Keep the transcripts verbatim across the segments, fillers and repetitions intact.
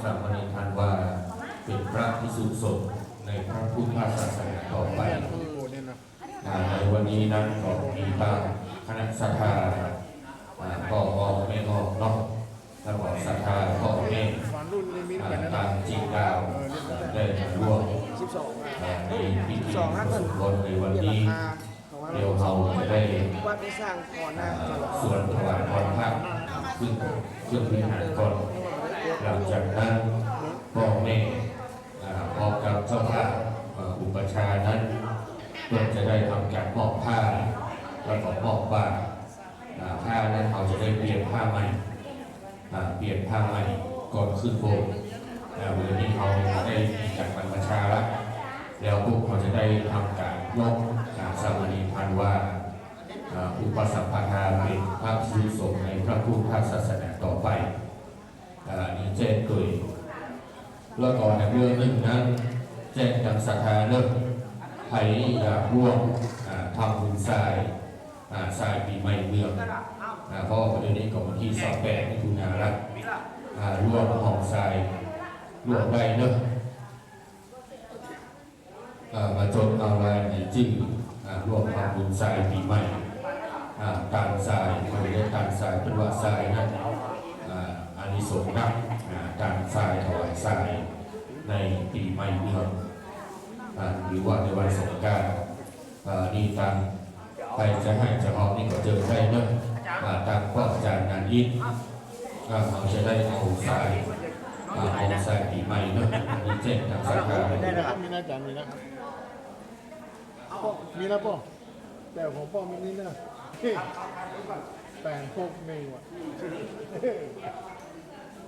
สามเณรธันวา เป๋นพระภิกษุสงฆ์ในพระพุทธศาสนาต่อไป อ่า ในวันนี้นั้นก็มีตางคณะศรัทธา อ่า ป้ออ้อมแม่อ้อมเนาะ แล้วก็ศรัทธาป้อแม่ อ่า ตางเจียงดาว อ่า ได้มาร่วม อ่า ในพิธีอุปสมบทในวันนี้ เดี๋ยวเฮาจะได้ อ่า สวดถวายพรพระ ซึ่งเครื่องวิหารก่อน หลังจากนั้นป้อแม่ อ่า พร้อมกับเจ้าภาพ อ่า อุปัชฌาย์นั้น เปิ้นจะได้ทำก๋านมอบผ้า แล้วก็มอบบาตร อ่า ผ้านั้นเฮาจะได้เปลี่ยนผ้าใหม่ อ่า เปลี่ยนผ้าใหม่ก่อนขึ้นโบสถ์ อ่า วันนี้เฮาได้มีก๋านบรรพชาละ แล้วพวกเฮาจะได้ทำก๋านยก อ่า สามเณรธันวา อ่า อุปสัมปทาเป๋นพระภิกษุสงฆ์ในพระพุทธศาสนาต่อไป อ่า นี่แจ้งตวย แล้วก็แหมเรื่องนึ่งนั้น แจ้งตางศรัทธาเนาะ ใผอยากร่วม อ่า ทำบุญส่าย อ่า ส่ายปี๋ใหม่เมือง อ่า เพราะว่าเดี๋ยวนี้ก็วันตี้ซาวแปดมิถุนาละ อ่า ร่วมทำส่าย ร่วมได้เนาะ เอ่อ มาจ๋ดเอารายละเอียดจื้อ อ่า ร่วมทำบุญส่ายปี๋ใหม่ อ่า ตานส่าย บ่ได้ตานส่าย เปิ้นว่าส่ายนะ อ่า อานิสงส์นัก อ่า ตานส่าย ถวายส่าย ในปี๋ใหม่เมือง อ่า หรือว่าในวันสงกรานต์ อ่า นี่ตาง ใผจะไห้จะฮอมนี่ก็เจิญได้เนาะ อ่า ตางป้ออาจ๋ารย์นันอินทร์ อ่า เฮาจะได้เอาส่าย อ่า เอาส่ายปี๋ใหม่เนาะ อันนี้แจ้งตางศรัทธา ได้นะครับ มีนะอาจ๋ารย์ มีนะ ป้อ มีนะป้อ แต่ของป้อมีนี่นะ แปดหกหนึ่งว่ะ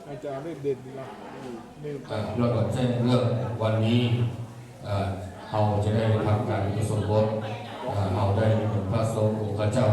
อาจ๋ารย์ได้เด่นดีนะ หนึ่ง อ่า แล้วก็แจ้งเรื่องวันนี้ เอ่อ เฮาจะได้ทำก๋านอุปสมบท เอ่อ เฮาได้นิมนต์พระสงฆ์องค์เจ้า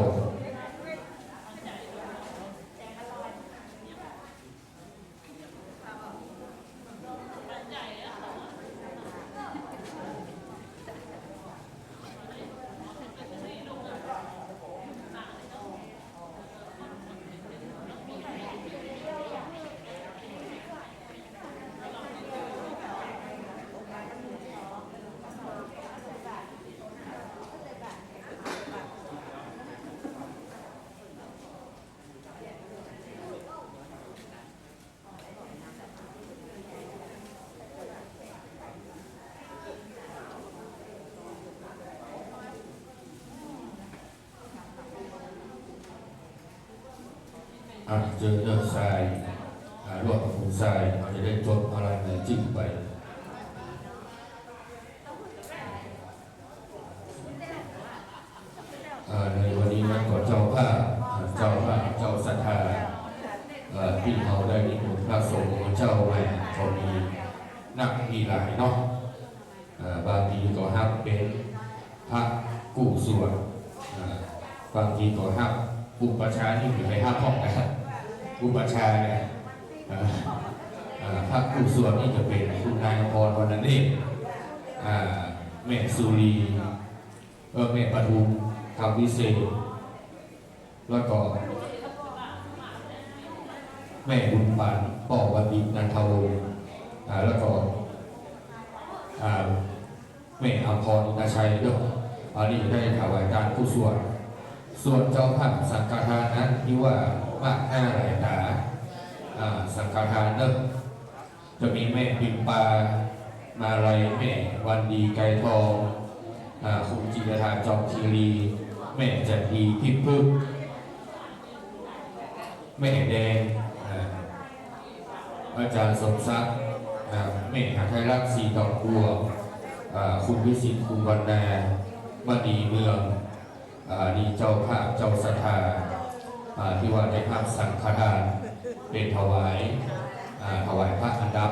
อ่ะ เจิญเนาะส่าย อ่า ร่วมทำบุญส่าย เฮาจะได้จ๋ดเอารายละเอียดจื้อไป อ่า ในวันนี้นั้นก็เจ้าภาพ อ่า เจ้าภาพ เจ้าศรัทธา เอ่อ ตี้เฮาได้นิมนต์พระสงฆ์องค์เจ้ามา ก็มีนักมีหลายเนาะ เอ่อ บางทีก็ฮับเป๋นพระกู้ส่วน เอ่อ บางทีก็ฮับอุปัชฌาย์นี่ไปฮับพร้อมกั๋น อุปัชฌาย์เนี่ย เอ่อ เอ่อ พระกู้ส่วนนี่จะเป๋นคุณนายอภรณ์ วรรณเนตร อ่า แม่สุรี เออ แม่ปทุม คำวิเศษ แล้วก็แม่บุญปัน ป้อวันดี นันทวงศ์ อ่า แล้วก็ อ่า แม่อภรณ์ นาชัยเนาะ อันนี้ได้ถวายตานกู้ส่วน ส่วนเจ้าภาพสังฆทานนั้นตี้ว่ามากหน้าหลายต๋า อ่า สังฆทานเนาะ จะมีแม่ปิมปา มาลัย แม่วันดี ไกรทอง อ่า คุณจินดา จอมคีรี แม่จันที ทิพย์พฤกษ์ แม่แดง อ่า อาจ๋ารย์สมศักดิ์ อ่า แม่หาไทยรัฐ ศรีดอกบัว อ่า คุณวิสิทธิ์ คุณวรรณา มณีเมือง อ่า นี่เจ้าภาพ เจ้าศรัทธา อ่า ตี้ว่าได้ฮับสังฆทาน เป๋นถวาย อ่า ถวายพระอันดับ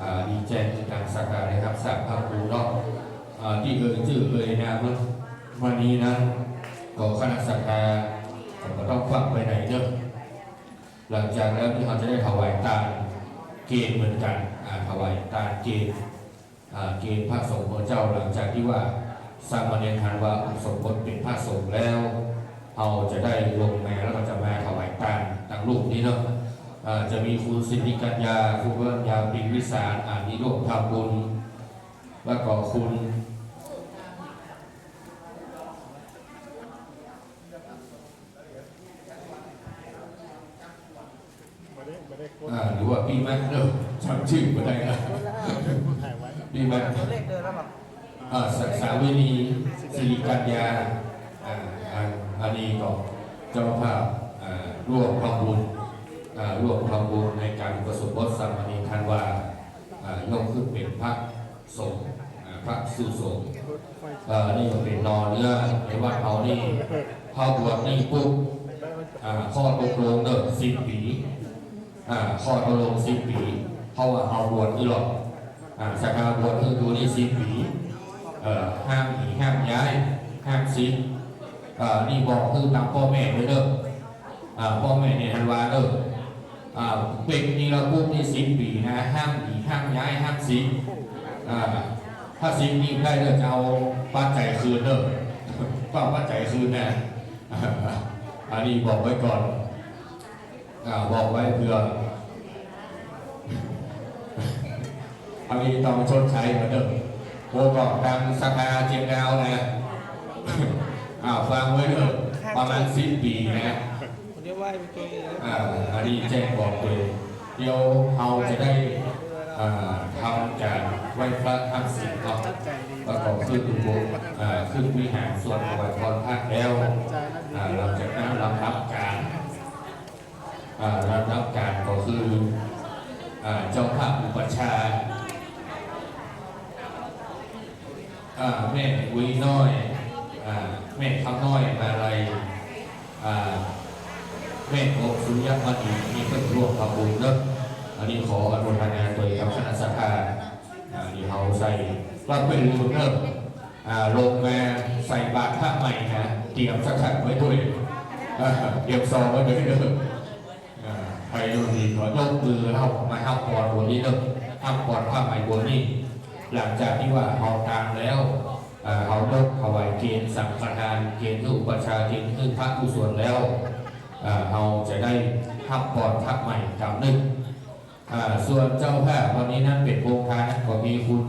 อ่า นี่แจ้งตางศรัทธาได้ฮับทราบ พระครูเนาะ อ่า ตี้เอ่ยจื้อเอ่ยนามมา วันนี้นั้น ก็คณะศรัทธา ก็บ่ต้องฟั่งไปไหนเนาะ หลังจากแล้วนี่เฮาจะได้ถวายตานเกณฑ์เหมือนกั๋น อ่า ถวายตานเกณฑ์ อ่า เกณฑ์พระสงฆ์องค์เจ้า หลังจากตี้ว่าสามเณรธันวาอุปสมบทเป๋นพระสงฆ์แล้ว เฮาจะได้ลงมาแล้วก็จะมาถวายตานตางรูปนี้เนาะ อ่า จะมีคุณสิริกัญญา คุณวรัญญา ปิ่นวิสาร อ่า นี่ร่วมทำบุญ แล้วก็คุณ อ่า หรือว่าปี้แม็กเนอะ จำจื้อบ่ได้ละ ปี้แม็ก อ่า ส- สาวินี สิริกัญญา อ่า อัน- อันนี้ก็เจ้าภาพ อ่า ร่วมทำบุญ อ่า ร่วมทำบุญในก๋านอุปสมบทสามเณรธันวา อ่า ยกขึ้นเป๋นพระสงฆ์ อ่า พระภิกษุสงฆ์ อ่า นี่ก็เป๋นหน่อเนื้อในวัดเฮานี่ เฮาบวชนี่ปุ๊บ อ่า ข้อตกลงเนอะ สิบปี๋ อ่า ข้อตกลงสิบปี๋ เพราะว่าเฮาบวชนี่หรอก อ่า ศรัทธาบวชนี่อยู่นี่สิบปี๋ เอ่อ ห้ามหนี ห้ามย้าย ห้ามซิก เอ่อ นี่บอกหื้อตางป้อแม่ด้วยเนอะ อ่า ป้อแม่เณรธันวาเนอะ อ่า เป๊กนี่ละปุ๊บนี่สิบปี๋นะ ห้ามหนี ห้ามย้าย ห้ามซิก อ่า ถ้าซิกนี่ได้เนอะ จะเอาปัจจัยคืนเนอะ ก็เอาปัจจัยคืนนะ อันนี้บอกไว้ก่อน อ่า บอกไว้เผื่อ อันนี้ต้องชดใช้มาเนอะ โอ้ บอกตางศรัทธาเจียงดาวนะ อ่า ฟังไว้เนอะ ประมาณสิบปี๋นะ เดี๋ยวไหว้ไปตัวเอง อ่า อันนี้แจ้งบอกเลย เดี๋ยวเฮาจะได้ อ่า ทำก๋านไหว้พระห้ามซิกเนาะ แล้วก็ขึ้นอุโบ- อ่า ขึ้นวิหารสวดถวายพรพระแล้ว อ่า หลังจากนั้นลำดับก๋าน อ่า ลำดับก๋านก็คือ อ่า เจ้าภาพอุปัชฌาย์ อ่า แม่อุ๋ยน้อย อ่า แม่คำน้อยมาลัย อ่า แม่กบสุริยมณี นี่เปิ้นร่วมทำบุญเนอะ อันนี้ขออนุโมทนาตวยกับคณะศรัทธา อ่า นี่เฮาใส่ ก็เปิ้นลืมเนอะ อ่า ลงมาใส่บาตรพระใหม่นะ เตรียมสังฆังไว้ด้วย อ่า เตรียมซองไว้ด้วยเนอะ อ่า ใผบ่มีก็ยกมือเฮามาฮับปอนบนนี้เนอะ ฮับปอนพระใหม่บนนี้ หลังจากตี้ว่าเฮาตางแล้ว อ่า เฮายกถวายเกณฑ์สังฆทาน เกณฑ์หื้ออุปัชฌาย์ เกณฑ์หื้อพระกุศลแล้ว อ่า เฮาจะได้ฮับปอนพระใหม่กำนึ่ง อ่า ส่วนเจ้าภาพวันนี้นั้นเป๋นโฮงทานก็มีคุณ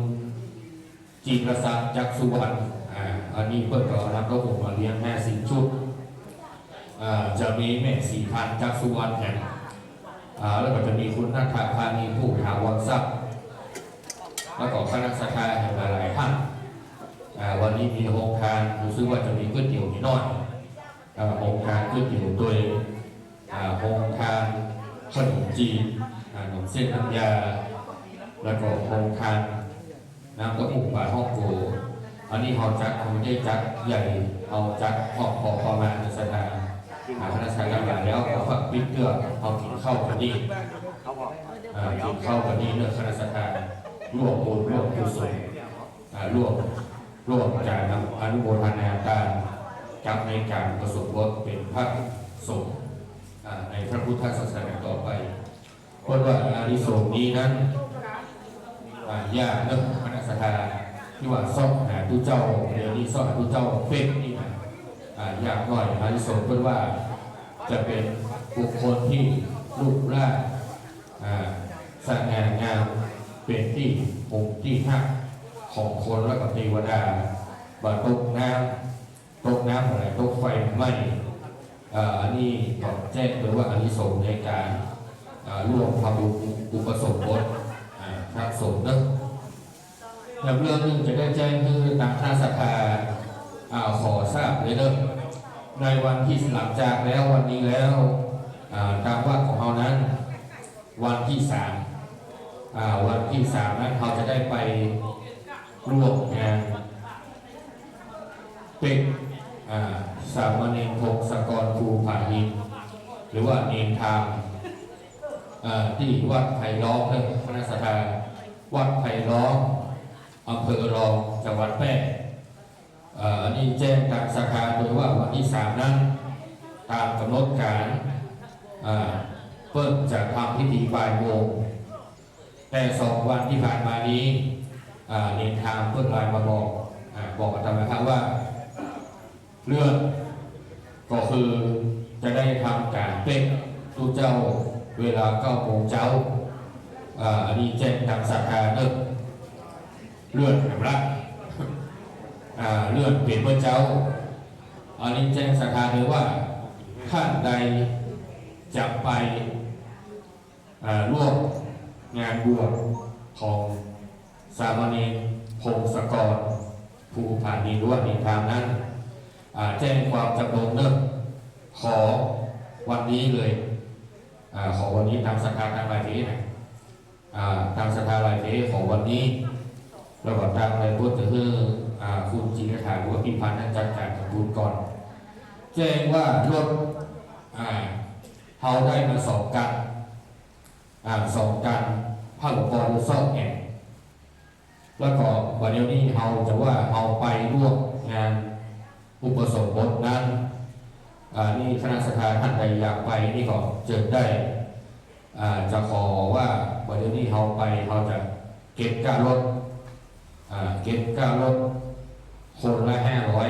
จิรศักดิ์ จักษุวรรณ อ่า อันนี้เปิ้นก็นำดอกบัวมาเลี้ยงห้าสิบชุด อ่า จะมีแม่ศรีพันธ์ จักษุวรรณเนี่ย อ่า แล้วก็จะมีคุณณัฐพานี ผู้ถาวรทรัพย์ แล้วก็คณะศรัทธาอีกหลายๆ ท่าน อ่า วันนี้มีโฮงทาน รู้สึกว่าจะมีก๋วยเตี๋ยวนิดหน่อย อ่า โฮงทานก๋วยเตี๋ยวตวย อ่า โฮงทานขนมจีน อ่า ขนมเส้นน้ำยา แล้วก็โฮงทานน้ำเต้าหู้ปลาท่องโก อันนี้เฮาจัด เฮาบ่ได้จัดใหญ่ เฮาจัดพอ พอประมาณศรัทธา อ่า คณะศรัทธาตังหลายแล้ว ขอฝากปิ๊กเตื้อ เฮากิ๋นข้าวกั๋นนี่ อ่า กิ๋นข้าวกั๋นนี่เนอะ คณะศรัทธา ร่วมบุญร่วมกุศล อ่า ร่วม ร่วมก๋านอนุโมทนาตางกับในก๋านอุปสมบทเป๋นพระสงฆ์ อ่า ในพระพุทธศาสนาต่อไป เปิ้นว่าอานิสงส์นี้นั้น อ่า ยากเนอะ คณะศรัทธา ตี้ว่าเซาะหาตุ๊เจ้า เดี๋ยวนี้เซาะหาตุ๊เจ้าเป๊กนี่นะ อ่า ยากหน่อย อานิสงส์เปิ้นว่าจะเป๋นบุคคลตี้รูปร่าง อ่า สง่างาม เป๋นตี้หงตี้ฮักของคนแล้วก็เตวดา บ่ตกน้ำ ตกน้ำอะไร ตกไฟไหม้ อ่า อันนี้ก็แจ้งเตือนว่าอานิสงส์ในก๋าน อ่า ร่วมทำบุญอุปสมบท อ่า พระสงฆ์เนอะ แล้วเรื่องนึ่งจะได้แจ้งหื้อตางคณะศรัทธา อ่า ขอทราบเลยเนอะ ในวันตี้หลังจากแล้ววันนี้แล้ว อ่า ตางวัดของเฮานั้น วันตี้สาม อ่า วันตี้สามนั้นเฮาจะได้ไปร่วมงานเป๊ก อ่า สามเณรพงศกร ภูผานิน หรือว่าเณรทาม อ่า ตี้วัดไผ่ล้อมเนอะ คณะศรัทธา วัดไผ่ล้อม อำเภอรอง จังหวัดแพร่ เอ่อ อันนี้แจ้งตางศรัทธาโดยว่าวันตี้สามนั้น ตามก๋ำหนดก๋าน อ่า เปิ้นจะทำพิธีบ่ายโมง แต่สองวันตี้ผ่านมานี้ อ่า เณรทามเปิ้นไลน์มาบอก อ่า บอกอาตมาภาพว่า เลื่อน ก็คือจะได้ทำก๋านเป๊กตุ๊เจ้า เวลาเก้าโมงเจ๊า อ่า อันนี้แจ้งตางศรัทธาเนาะ เลื่อนแหมละ อ่า เลื่อนเป๋นเมื่อเจ๊า อันนี้แจ้งศรัทธาเลยว่า ต้านใดจะไป อ่า ร่วมงานบวชของสามเณรพงศกร ภูผานินหรือว่านินทามนั้น อ่า แจ้งความจำนงเนาะ ขอวันนี้เลย อ่า ขอวันนี้ตางศรัทธาตางหลายเป๋นนะ อ่า ตางศรัทธาหลายเป๋นขอวันนี้ แล้วก็ตางหลายเป๋นจะหื้อ อ่า คุณจินตถาหรือว่าพิพัฒน์นั้นจัดก๋านทำบุญก่อน แจ้งว่ารถ อ่า เฮาได้มาสองกั๋น อ่า สองกั๋น พระหลวงพ่อฤๅษีสองแห่ง แล้วก็บ่าเดี่ยวนี้เฮาจะว่าเฮาไปร่วมงานอุปสมบทนั้น อ่า นี่คณะศรัทธาต้านใดอยากไปนี่ก็เจิญได้ อ่า จะขอว่าบ่าเดี่ยวนี้เฮาไป เฮาจะเก็บก้ารถ อ่า เก็บก้ารถ คนละห้าร้อย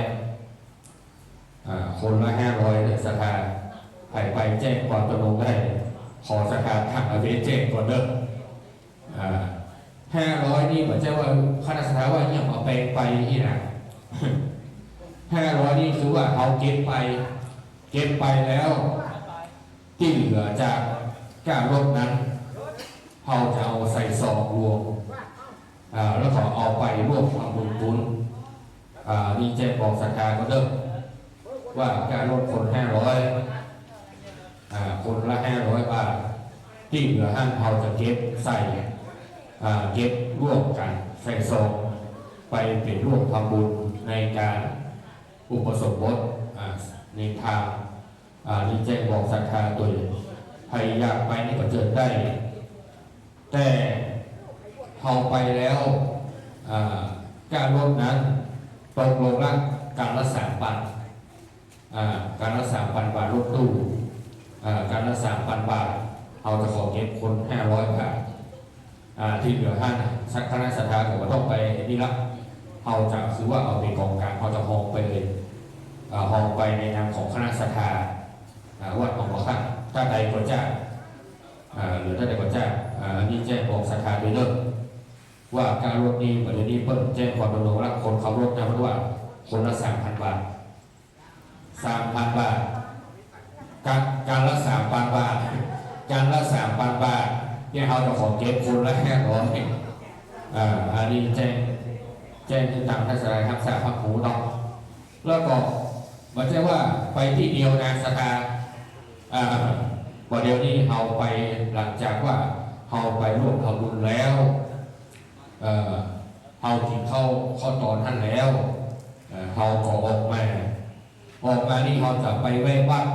อ่า คนละห้าร้อยเนาะศรัทธา ใผไปแจ้งความจำนงได้ ขอศรัทธาตางหลายเป๋นแจ้งก่อนเนาะ อ่า ห้าร้อยนี่บ่ใจ้ว่าคณะศรัทธาว่าเหียเอาแปงไปนี่นะ ห้าร้อยนี่คือว่าเฮาเก็บไป เก็บไปแล้ว ตี้เหลือจากก้ารถนั้น เฮาจะเอาใส่ซองรวม อ่า แล้วก็เอาไปร่วมทำบุญปุ้น อ่า นี่แจ้งบอกศรัทธาก่อนเนาะ ว่าก้ารถคนห้าร้อย อ่า คนละห้าร้อยบาท ตี้เหลือหั้นเฮาจะเก็บใส่ อ่า เก็บร่วมกั๋นใส่ซอง ไปเป๋นร่วมทำบุญในก๋านอุปสมบท อ่า ในทาง อ่า นี่แจ้งบอกศรัทธาตวย ใผอยากไปนี่ก็เจิญได้ แต่เฮาไปแล้ว อ่า ก้ารถนั้นตกลงละกั๋นละสามปัน อ่า กั๋นละสามปันบาท รถตู้ อ่า กั๋นละสามปันบาท เฮาจะขอเก็บคนห้าร้อยบาท อ่า ตี้เหลือหั้น คณะศรัทธาก็บ่ต้องไปนี่ละ เฮาจะคือว่าเอาเป๋นก๋องก๋าง เฮาจะฮองไปเลย อ่า ฮองไปในนามของคณะศรัทธา อ่า วัดหนองบ่อข้าง ต้านใดก็จ้าง อ่า หรือต้านใดก็จ้าง อ่า อันนี้แจ้งบอกศรัทธาตวยเนาะ ว่าก้ารถนี้ บ่าเดี่ยวนี้เปิ้นแจ้งความจำนงละ คนขับรถนะ เปิ้นว่าคนละสามปันบาท สามปันบาท กั๋น กั๋นละสามปันบาท กั๋นละสามปันบาท เนี่ยเฮาจะขอเก็บคนละห้าร้อย อ่า อันนี้แจ้ง แจ้งหื้อตางศรัทธาฮักษาฮักฮู้เนาะ แล้วก็บ่ใจ้ว่าไปตี้เดียวนะศรัทธา อ่า บ่าเดี่ยวนี้เฮาไป หลังจากว่าเฮาไปร่วมทำบุญแล้ว เอ่อ เฮากิ๋นข้าว ข้าวตอนหั้นแล้ว เอ่อ เฮาก็ออกมา ออกมานี่เฮาจะไปแวะวัด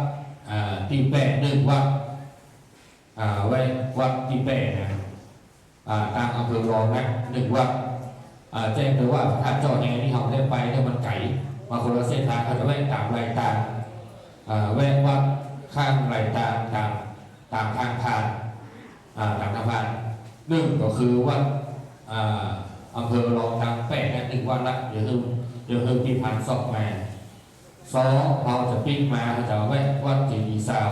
อ่า ตี้แป้นึ่งวัด อ่า แวะวัดตี้แป้นะ อ่า ตางอำเภอรองนะ นึ่งวัด อ่า แจ้งตวยว่าถ้าเจาะแนวนี้เฮาได้ไปเนี่ยมันไก๋ มาคนละเส้นตาง เฮาจะแวะต๋ามไหล่ตาง อ่า แวะวัดข้างไหล่ตาง ต๋าม ต๋ามตางผ่าน อ่า ต๋ามตางผ่าน นึ่งก็คือวัด อ่า อำเภอรองตางแป้นะ นึ่งวัดละ เดี๋ยวหื้อ เดี๋ยวหื้อพิพัฒน์ส่องมา สอง เฮาจะปิ๊กมา เฮาจะแวะวัดเจดีย์ซาว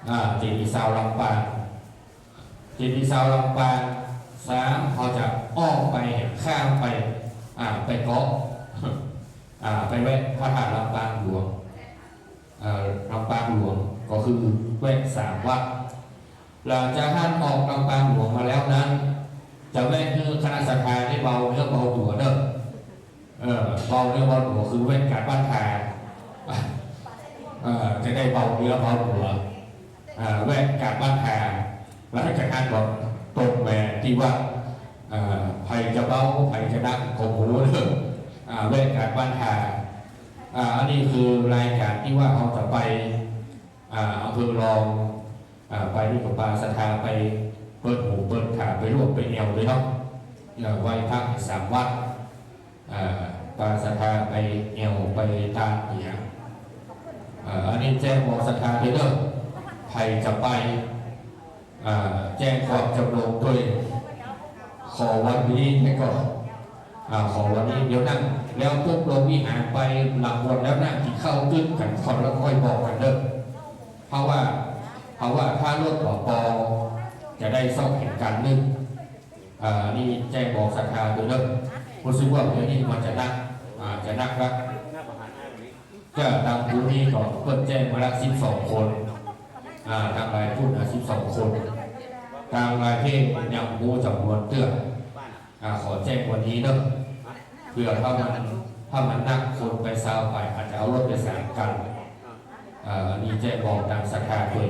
อ่า เจดีย์ซาวลำปาง เจดีย์ซาวลำปาง สาม เฮาจะอ้อมไป ข้ามไป อ่า ไปเกาะ อ่า ไปแวะพระธาตุลำปางหลวง เอ่อ ลำปางหลวง ก็คือแวะสามวัด หลังจากหั้นออกลำปางหลวงมาแล้วนั้น จะแวะหื้อคณะศรัทธาได้เบาเนื้อเบาตั๋วเนาะ เออ เบาเนื้อเบาตั๋วคือแวะก๋าดบ้านทา เออ จะได้เบาเนื้อเบาตั๋ว เออ แวะก๋าดบ้านทา แล้วจากหั้นก็ตรงมาตี้วัด เออ ใผจะเบา ใผจะหนักก็บ่ฮู้เนาะ เออ แวะก๋าดบ้านทา อ่า อันนี้คือรายก๋านตี้ว่าเฮาจะไป อ่า อำเภอรอง อ่า ไปนี่ก็ปาศรัทธาไปเปิดหูเปิดต๋า ไปร่วมไปแอ่วเลยเนาะ เอ่อ ไหว้พระสามวัด อ่า ปาศรัทธาไปแอ่วไปตานเนี่ย อ่า อันนี้แจ้งบอกศรัทธาตวยเนาะ ใผจะไป อ่า แจ้งความจำนงตวย ขอวันนี้ไปก่อน อ่า ขอวันนี้ เดี๋ยวนั่ง แล้วปุ๊บลงวิหารไป หลังบวชแล้วนั่งกิ๋นข้าวกึ๊บกั๋นก่อน แล้วค่อยบอกกั๋นเนาะ เพราะว่า เพราะว่าถ้ารถบ่ปอ จะได้ซอกแห่งกั๋นนึ่ง อ่า นี่แจ้งบอกศรัทธาโตยเน่อ ฮู้สึกว่าเดี๋ยวนี้มันจะนัก อ่า จะนักละ ก็ตางปู๊นนี่ก็เปิ้นแจ้งมาละสิบสองคน อ่า ตางหลายปู๊น อ่า สิบสองคน ตางหลายเพ่งยังบ่ฮู้จ๋ำนวนเตื้อ อ่า ขอแจ้งวันนี้เน่อ เปื้อถ้ามัน ถ้ามันนักคนไปซาวไป อาจจะเอารถไปสามคัน อ่า อันนี้แจ้งบอกตางศรัทธาโตย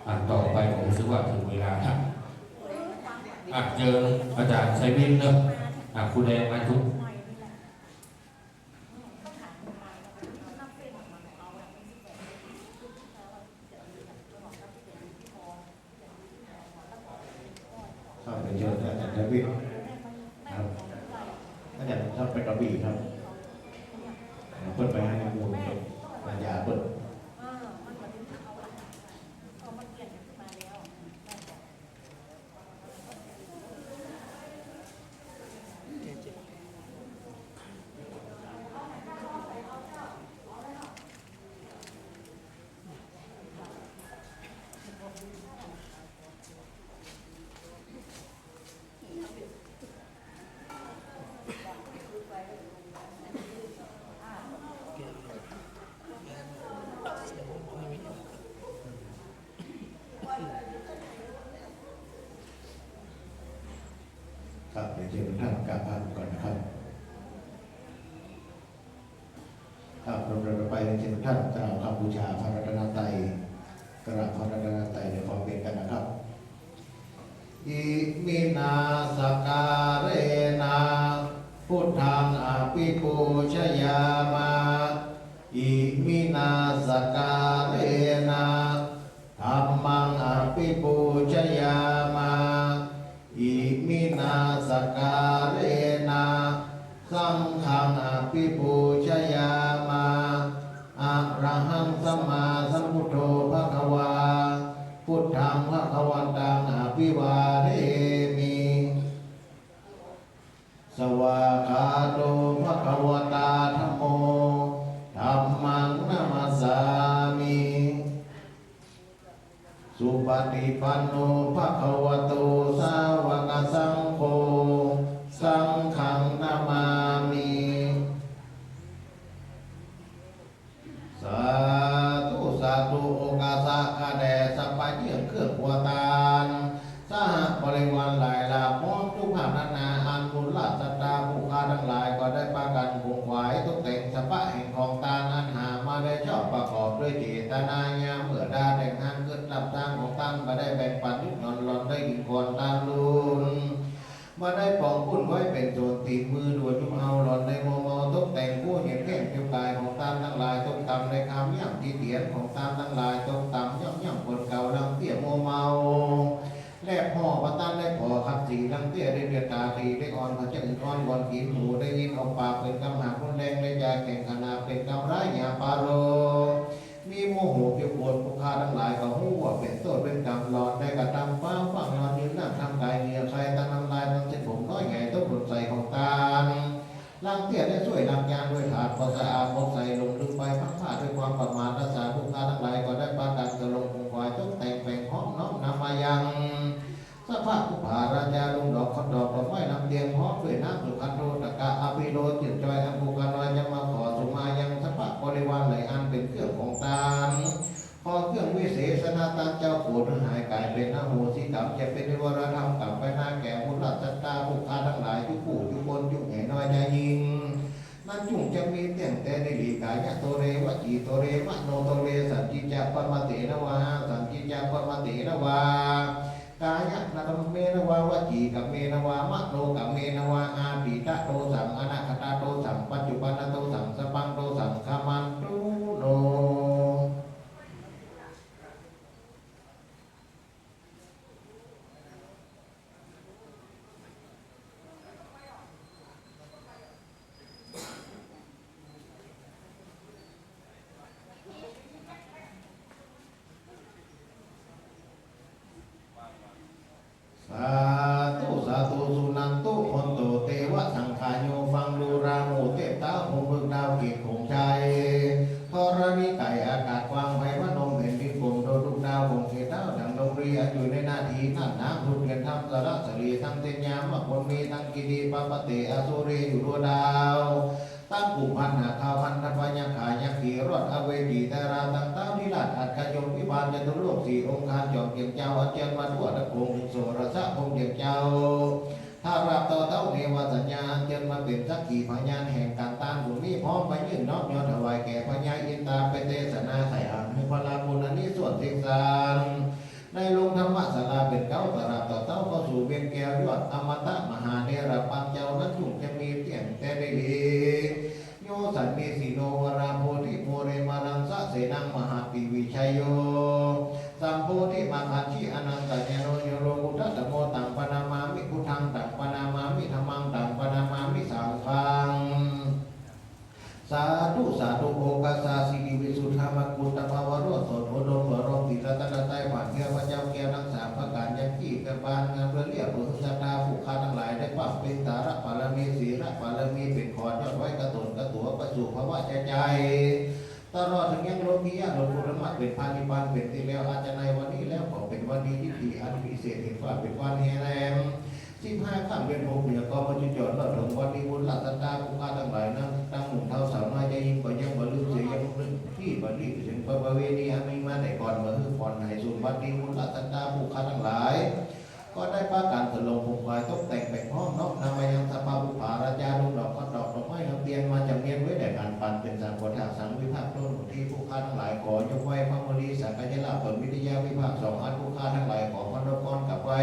อ่า ต่อไปผมรู้สึกว่าถึงเวลาละ อ่ะ เจิญอาจ๋ารย์ชัยวิทย์เน่อ อ่ะ ครูแดงมาทุก ครับ เรียนเชิญอาจ๋ารย์ชัยวิทย์ครับ อาจ๋ารย์ครับ ไปกระบี่ครับ เปิ้นไปหามูลปัญญาเปิ้น ครับ เดี๋ยวเชิญท่านกราบพระก่อนนะครับ ครับ ลำดับต่อไปเรียนเชิญท่านกล่าวคำบูชาพระรัตนตรัย กราบพระรัตนตรัยในความเป็นกันนะครับ Iminā sakkārena buddhaṃ abhipūjayāma. Iminā sakkārena dhammaṃ abhipūjayāma. Iminā sakkārena saṅghaṃ abhipūjayāma. Arahaṃ sammāsambuddho bhagavā, buddhaṃ bhagavantaṃ abhivādemi. Svākkhāto bhagavatā dhammo, dhammaṃ namassāmi. Supaṭipanno bhagavato sāvakasaṅgho, saṅghaṃ namāmi. สาธุ สาธุ โอกาสะข้าแด่สัพพะเยื่องเครื่องครัวตาน สหบริวารหลายหลาก พร้อมทุกภาคนานา อันบุญราชศรัทธาผู้ข้าทั้งหลาย ก็ได้ปากั๋นขวนขวายตกแต่งสัพพะแห่งของตานอันหามาได้ชอบประกอบด้วยเจตนาญา เมื่อดาแต่งหานกึ๊ดรับตางของตาน บ่ได้แบ่งปั๋นยุกหย่อนหล่อนได้กิ๋นก่อนตานลุน บ่ได้ป๋องปุ้นไว้เป๋นโสนตี๋นมือ โดยจุ่มเอาหล่อนได้มัวเมาตกแต่งผู้เหียดแห้งผิวก๋ายของตานตังหลายตกต่ำ ได้คามย่ำตี๋เตียนของตานตังหลายตกต่ำ ย่อมย่ำคนเก่าลังเตี้ยมัวเมา แลบห่อบ่ตันได้ผ่อขัดสีลังเตี้ย ได้เลียตาดีได้อ่อน เขาจะอื่นอ้อนวอนกิ๋น หูได้ยินออกปากเป๋นกำหากรุนแรง ได้จาแข็งขนาดเป๋นกำร้ายหยาบปาโล มีโมโหเปียกปวด ผู้ข้าตังหลายก็ฮู้ว่าเป๋นโต้ษเป๋นกรรม หล่อนได้กระตำฟ้าวฟั่ง หล่อนยืนนั่งทำก๋ายเหงื่อใคร่ ตังน้ำลายตังเส้นผมน้อยใหญ่ตกหล่นใส่ของตาน ลังเตี้ยได้ซ่วยล้างจานด้วยถาด พอสะอาดหมดใส หลงลืมไปพลั้งพลาดด้วยความประมาท สาผู้ข้าตังหลายก็ได้ปากั๋นกระลงขวนขวายตกแต่งแป๋งฮ้อมน้อมนำมายัง สัพพะปุปผาราจา ลุงดอก ขอนดอก ดอกไม้นำเตียง พร้อมด้วยน้ำสุขันโธตกะอภิโรธ จืดจ่อย อันผู้ข้าน้อยจะมาขอสุมายังสัพพะบริวารหลายอันเป๋นเครื่องของตาน ขอเครื่องวิเศษณะตานเจ้า โปรดหื้อหายก๋ายเป๋นอโหสิกรรม จะเป๋นนิวรธรรมกรรมไปนาแก่บุญราชศรัทธาผู้ข้าตังหลาย จุ๊กผู้จุ๊กคน จุ๊กใหญ่น้อยจายิ่ง นั้นจุ่งจะมีเตี้ยงแต่ในหลีกายะโตเร วจีโตเร มโนโตเร สัญญิจจะปะมะเตนะวา สัญญิจจะปะมะเตนะวา กายะกรรมเมนะวา วจีกรรมเมนะวา มโนกรรมเมนะวา อาตีตะโตสัง อนาคตะโตสัง ปัจจุปันนะโตสัง สัพพังโตสัง ขมันตุโน สาธุ สาธุ สุนันตุ โหนตุ เตวะสังฆาโย ฟังดูราหูเทพเต๊าพรหมฤกษ์ดาวเกตของชัย ธรณีไก่อากาศกว้าง ไพรพนมแผ่นดินกลม โดยลูกดาวของเกต ธรรมสระสะหลี ตังเสนยามะ คนมีตังกิริ ปะปะเต อสุรี อยู่ทั่วดาว ตังกุมพันหาบข่าว พันธะพยัคฆายักขี รอดอเวจี ตะราตังเต๊า นิราชอัคคยม วิมานจตุโลกสี่องค์ คานจอมเตียงเจ้า อัญเจิญมาทั่วทั้งโขง ถึงโสรสะพรหมเตียงเจ้า ถ้าราบต่อเต๊า เนวสัญญา อัญเจิญมาเป๋นสักขีพยาน แห่งก๋านตานบุญนี้ พร้อมไปยื่นน้อมยอถวายแก่พญาอินทา ไปเตสนาใค่อัน หื้อผลาบุญอันนี้ส่วนเสียงสาร ในโฮงธรรมศาลาเป๋นเก๊า ตราบต่อเต๊า เข้าสู่เวียงแก้วยอดอมตะ มหาเนรปัญเจ้านั้น จุ่งจะมีเตี้ยงแต่ได้ดี โยสันนิสิโน วราโพธิ มูเล มารังสะเสนัง มหัตติวิชัยโย สัมโพธิมัคคัญญิ อนันตญาโณ โยโลกุตตะโม ตังปะนามามิ พุทธัง ตังปะนามามิ ธัมมัง ตังปะนามามิ สังฆัง สาธุ สาธุ โอคาสาสิริวิสุทธามกุฏภาวโรสสดอุดมเปิดโลก สีรัตนตรัย ผ่านเทพเจ้าแก้วทั้งสามประก๋าน ยังกี้กระบาลงามเรือเรียบ เปิดศรัทธาผู้ข้าทั้งหลาย ได้ปะเป๋นตาระบารมี ศีลบารมี เป๋นขอนยอดไว้ กระตนกระตั๋วไปสู่ภวะใจ ตลอดเถิงยังโลกิยะโลกุตตมรรค เป๋นพระนิพพานเป๋นตี้แล้ว อาจจะในวันนี้แล้วก็เป๋นวันดีที่ดีอันพิเศษ เห็นว่าเป๋นวันแห่แรม สิบห้าค่ำเดือนหก เหนือก็มาจุจอดรอดเถิงวันนี้ บุญราชศรัทธาผู้ข้าทั้งหลายนั้น ตังหนุ่มเฒ่าสาวน้อยเจ้าญิงก็ยังบ่ลืมเสีย ยังนึกตี้บ่ลืมเถิงประเวณีอันมีมาแต่ก่อน บ่หื้อผ่อนหายสูญ วันนี้บุญราชศรัทธาผู้ข้าทั้งหลาย ก็ได้ปากั๋นสลงผมขวายตกแต่งแป๋งพร้อม น้อมนำมายังสภาผู้ผาราชา ดงดอก ขันดอก ดอกไม้ น้ำเตียน มาจ๋ำเนียนไว้แด่ก๋านปัน เป๋นสังฆทาน สังวิพากษ์ ต้นที่ผู้ข้าทั้งหลาย ขอยกไหว้พระมุนีสักกายลาภ เปิดวิทยาวิภาคสองอัน ผู้ข้าทั้งหลาย ขอพนมกรกราบไหว้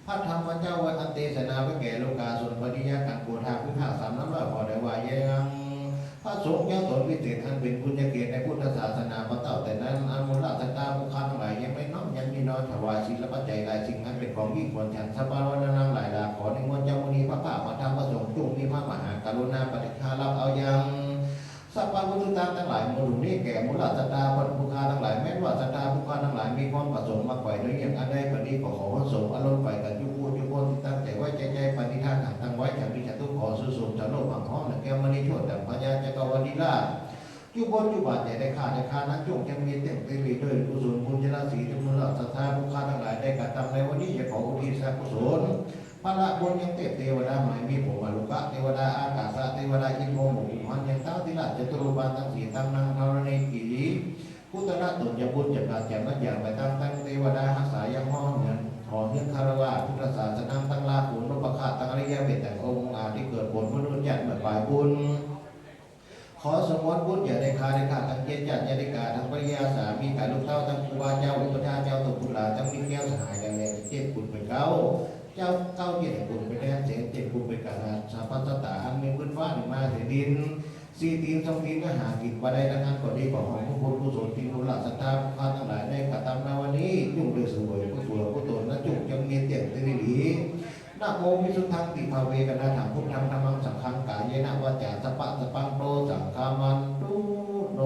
พระธรรมเจ้าไว้อันเตสนาไว้แก่โลกา ส่วนปริยัติก๋านโปรดธรรมวิภาคสามน้ำร้อย ขอได้ว่ายัง พระสงฆ์เจ้าต๋นวิเศษ อันเป๋นปุญญเกตในพุทธศาสนามาเต้าแต่นั้น อันบุญราชศรัทธาผู้ข้าทั้งหลาย ยังไม่น้อมยังมีน้อย ถวายศีลปัจจัยหลายสิ่ง อันเป๋นของยิ่งควรฉัน สภาวนาหลายหลาก ขอนิมนต์เจ้ามุนีพระภาค พระธรรมพระสงฆ์ จุ่งมีพระมหากรุณาปฏิภาณรับเอายัง สรรพบุญคุณทั้งหลาย หมู่นี้แก่บุญราชศรัทธาผู้ข้าทั้งหลาย แม้นว่าศรัทธาผู้ข้าทั้งหลาย มีความประสงค์มาแขวนด้วยอย่างอันใดก็ดี ก็ขอพระสงฆ์อารมณ์ไปกับจุผู้จุคนตี้ตั้งใจ๋ไว้ ใจ๋ใจ๋ปณิธานหันตั้งไว้ จะมีจตุขอสู่สมสารโลก พังห้องและแก้วมณีโชติ ดังพญาจักรวรรดิราช จุบนจุบาทใหญ่ได้ข้าได้ข้านั้น จงจะมีเตี้ยงเตรีด้วยกุศลบุญญาราศี ที่บุญราชศรัทธาผู้ข้าทั้งหลายได้กระทำในวันนี้ จะขออุทิศกุศล พละบุญยังเทพเทวดาหมายมีผมอรุกะเทวดา อากาสะเทวดา อินทร์พรหมหมู่กุมาร ยังเต๊าทิราชจตุโลกบาลตังสี่ ตังนางธรณีกี กุตระตนจะบุญจะกาดจะมัดอย่างไปตังตังเทวดาฮักษายังห้องเหือน หอเฮือนคารวะพุทธศาสนา ตังลาหูนพเคราะห์ ตังอริยะเวทย์ ตังองค์อาจที่เกิดผลมนุษย์ญาติเมื่อปลายบุญ ขอสงวนบุญอย่าได้ขาดได้ขาด ตังเจนญาติญาติกา ตังภริยาสามีกา ลูกเต้า ตังครูบาเจ้า อุปัชฌาย์เจ้า ตังบุตรา ตังมิตรแก้วสหาย ดังแลเจ็ดบุญเป็นเก้า เจ้าเก้าเจ็ดบุญเป็นแดนเสน เจ็ดบุญเป็นกาหาสาพัสตา อันมีพื้นฟ้าเหนือมาเถิงดิน สี่ตี๋นสองตี๋นก็หากิ๋นบ่ได้ ดังนั้นก็ดีกว่าห้องบุญกุศลตี้บุญราชศรัทธาผู้ข้าทั้งหลายได้กระทำในวันนี้ จุ่งได้เสวยกุศลกุศลนั้น จุ่งจะมีเตี้ยงเตรี นะโมวิสุทธังติภาเว กะนะถะ พุทธัง ธัมมัง สังฆัง กาเยนะ วาจ๋า สะปะ สะปัง โต สังฆามันตุ โน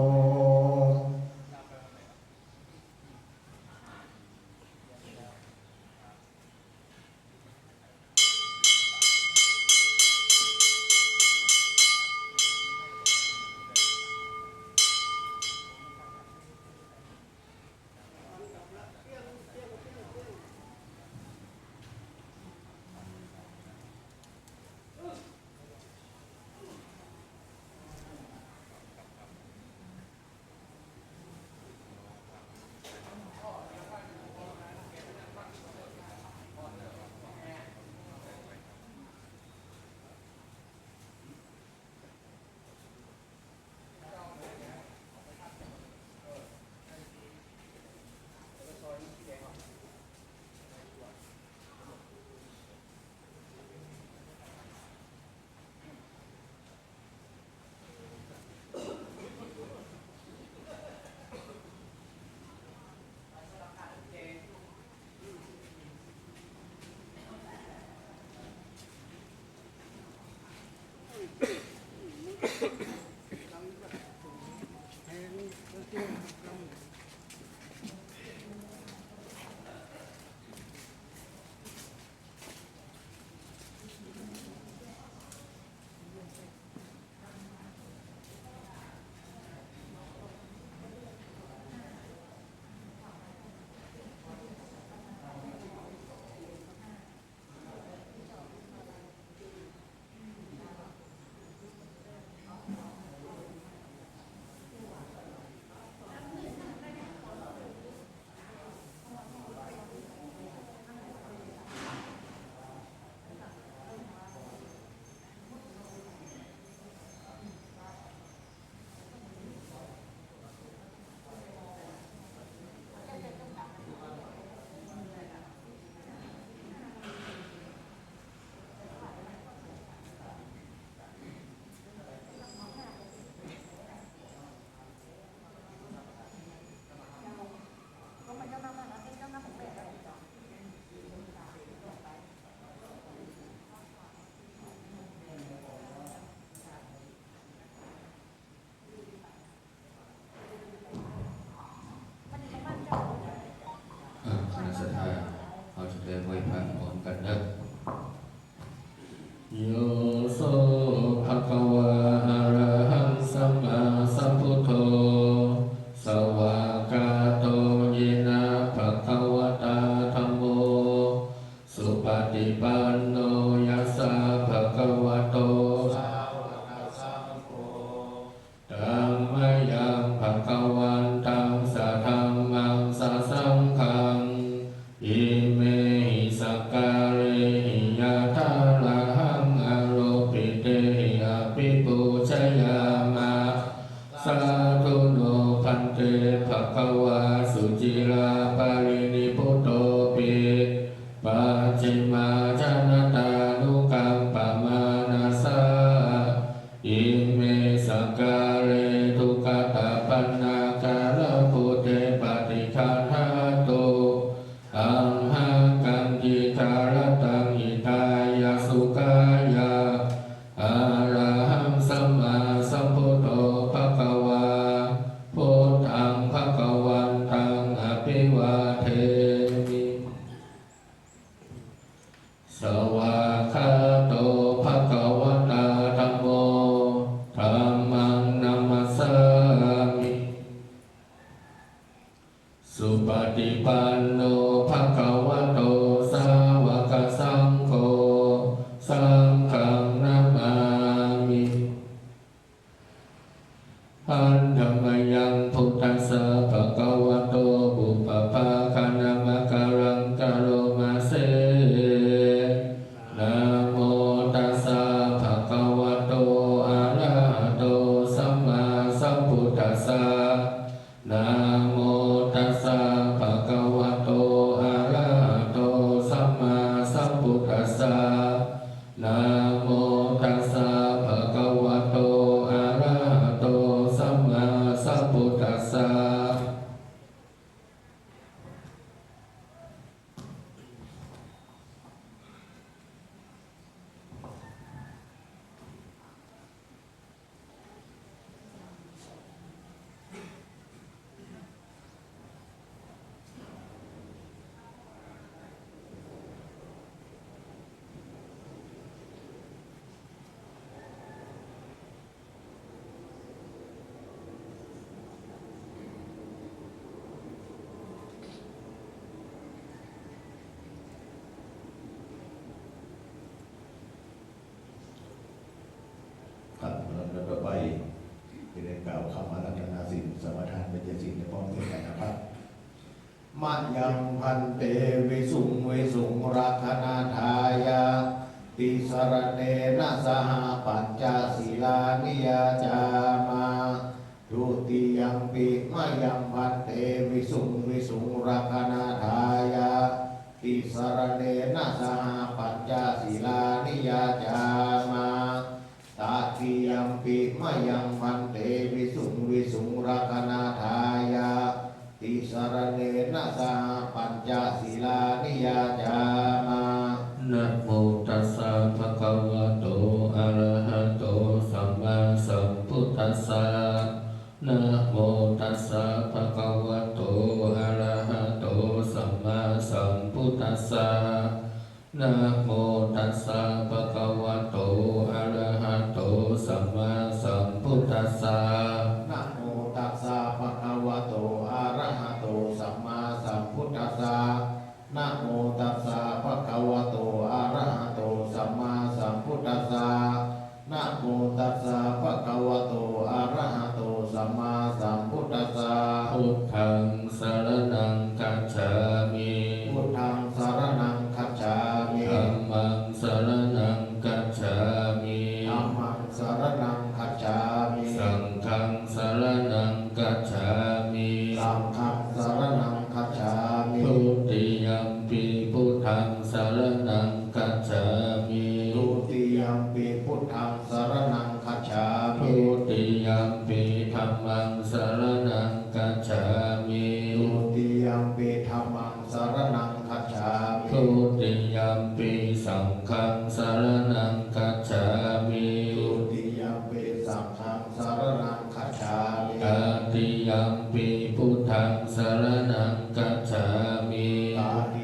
เฮาจะได้ไหว้พระพร้อมกั๋นเนาะ Yo so bhagavā arahaṃ sammāsambuddho, svākkhāto yena bhagavatā dhammo, supaṭipanno yassa bhagavato sāvakasaṅgho, tammayaṃ bhagavantaṃ sadhammaṃ sasaṅghaṃ, imehi sakkārehi yathārahaṃ āropitehi abhipūjayāma. Sādhu no bhante bhagavā suciraparinibbutopi, pacchimājanatānukampamānasā, ime sakkāre duggatapaṇṇākārabhūte paṭiggaṇhātu, amhākaṃ dīgharattaṃ hitāya sukhāya. Arahaṃ sammāsambuddho bhagavā, buddhaṃ bhagavantaṃ abhivādemi. Svākkhāto bhagavatā dhammo, dhammaṃ namassāmi. Supaṭipanno bhagavato sāvakasaṅgho, saṅghaṃ namāmi. Handa mayaṃ buddhassa bhagavato pubbabhāganamakāraṃ karoma se. Namo tassa bhagavato arahato sammāsambuddhassa. Namo tassa bhagavato arahato sammāsambuddhassa. Namo tassa bhagavato arahato sammāsambuddhassa. ครับ ลำดับต่อไป จะได้กล่าวคำอาราธนาศีล สมาทานปัญจศีล พร้อมด้วยกันนะครับ Mayaṃ bhante visuṃ visuṃ rakkhaṇatthāya tisaraṇena saha pañca sīlāni yācāma. Dutiyampi mayaṃ bhante visuṃ visuṃ rakkhaṇatthāya tisaraṇena saha pañca sīlāni yācāma. Tatiyampi mayaṃ bhante visuṃ visuṃ rakkhaṇatthāya tisaraṇena saha pañca sīlāni yācāma. Namo tassa bhagavato arahato sammāsambuddhassa. Namo tassa bhagavato arahato sammāsambuddhassa. Namo tassa bhagavato arahato sammāsambuddhassa. Namo tassa bhagavato arahato sammāsambuddhassa. Namo tassa bhagavato arahato sammāsambuddhassa. Namo tassa bhagavato arahato sammāsambuddhassa. Buddhaṃ saraṇaṃ gacchāmi. Buddhaṃ saraṇaṃ gacchāmi. Dhammaṃ saraṇaṃ gacchāmi. Dhammaṃ saraṇaṃ gacchāmi. Saṅghaṃ saraṇaṃ gacchāmi. Saṅghaṃ saraṇaṃ gacchāmi. Dutiyampi buddhaṃ saraṇaṃ gacchāmi. Dutiyampi buddhaṃ saraṇaṃ gacchāmi. Dutiyampi dhammaṃ saraṇaṃ gacchāmi. Dutiyampi dhammaṃ saraṇaṃ gacchāmi. Dutiyampi saṅghaṃ saraṇaṃ gacchāmi. Dutiyampi saṅghaṃ saraṇaṃ gacchāmi. Tatiyampi buddhaṃ saraṇaṃ gacchāmi. Tati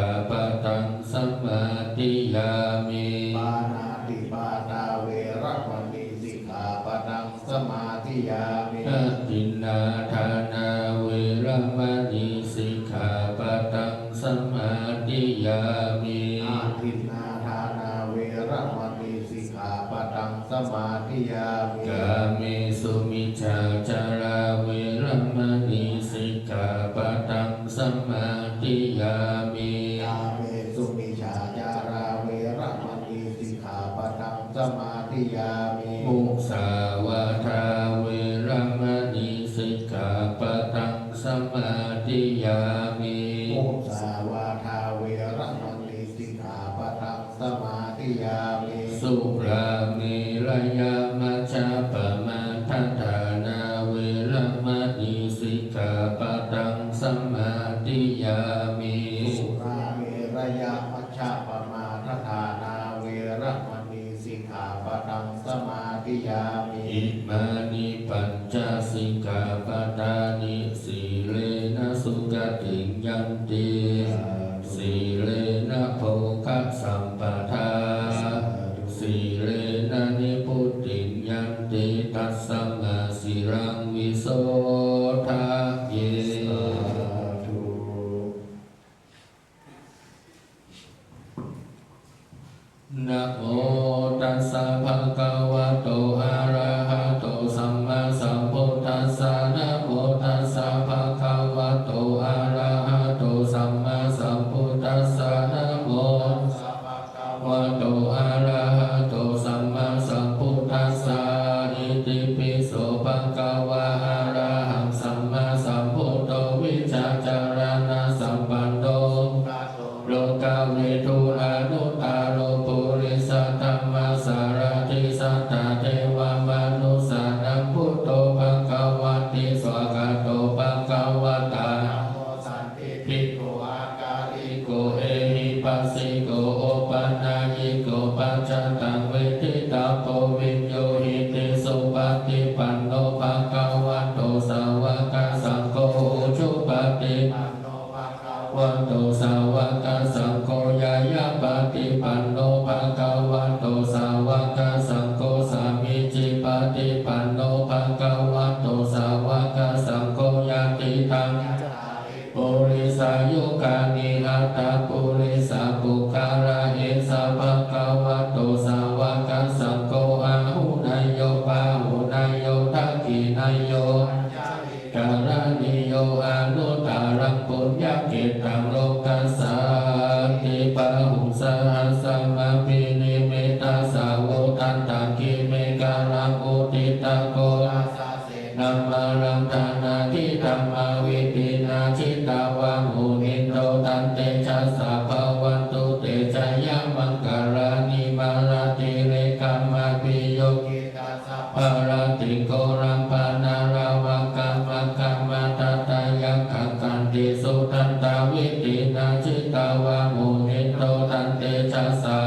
Sikkhāpadaṃ samādiyāmi. Pāṇātipātā veramaṇī sikkhāpadaṃ samādiyāmi. Adinnādānā veramaṇī sikkhāpadaṃ samādiyāmi. Adinnādānā veramaṇī sikkhāpadaṃ samādiyāmi. Kāmesu micchācārā veramaṇī sikkhāpadaṃ samādiyāmi. Kāmesu micchācārā veramaṇī sikkhāpadaṃ samādiyāmi. Musāvādā veramaṇī sikkhāpadaṃ samādiyāmi. Musāvādā veramaṇī sikkhāpadaṃ samādiyāmi. Surāmerayamajjapamādaṭṭhānā veramaṇī sikkhāpadaṃ samādiyāmi. Surāmerayamajjapamādaṭṭhānā veramaṇī sikkhāpadaṃ samādiyāmi. Imāni pañca sikkhāpadāni. Sīlena sugatiṃ yanti. Sādhu. Sīlena bhogasampadā. Sādhu. Sīlena nibbutiṃ yanti, tasmā sīlaṃ visodhaye. Sādhu. Namo tassa bhagavato arahato sammāsambuddhassa. Namo tassa bhagavato arahato sammāsambuddhassa. Namo tassa bhagavato arahato sammāsambuddhassa. Itipi so bhagavā arahaṃ sammāsambuddho vijjācaraṇasampanno lokavidū anuttaro purisadammasārathi satthā devamanussānaṃ buddho bhagavāti. Svākkhāto bhagavatā dhammo sandiṭṭhiko akāliko ehipassiko opanayiko paccattaṃ veditabbo viññūhīti. Supaṭipanno bhagavato sāvakasaṅgho, ujupaṭipanno bhagavato sāvakasaṅgho, ñāyapaṭipanno bhagavato sāvakasaṅgho, sāmīcipaṭipanno bhagavato sāvakasaṅgho, yadidaṃ cattāri purisayugāni aṭṭha purisapuggalā, esa bhagavato sāvakasaṅgho, āhuneyyo pāhuneyyo dakkhiṇeyyo añjalikaraṇīyo anuttaraṃ puññakkhettaṃ lokassāti. Bāhuṃ sahassamabhinimmitasāvudhantaṃ girimekhalaṃ uditaghorasasenamāraṃ dānādidhammavidhinā jitavā munindo tantejasā bhavatu te jayamaṅgalāni. Mārātirekamabhiyujjhitasabbarattiṃ ghorampanāḷavakamakkhamathaddhayakkhaṃ khantīsudantavidhinā jitavā munindo tantejasā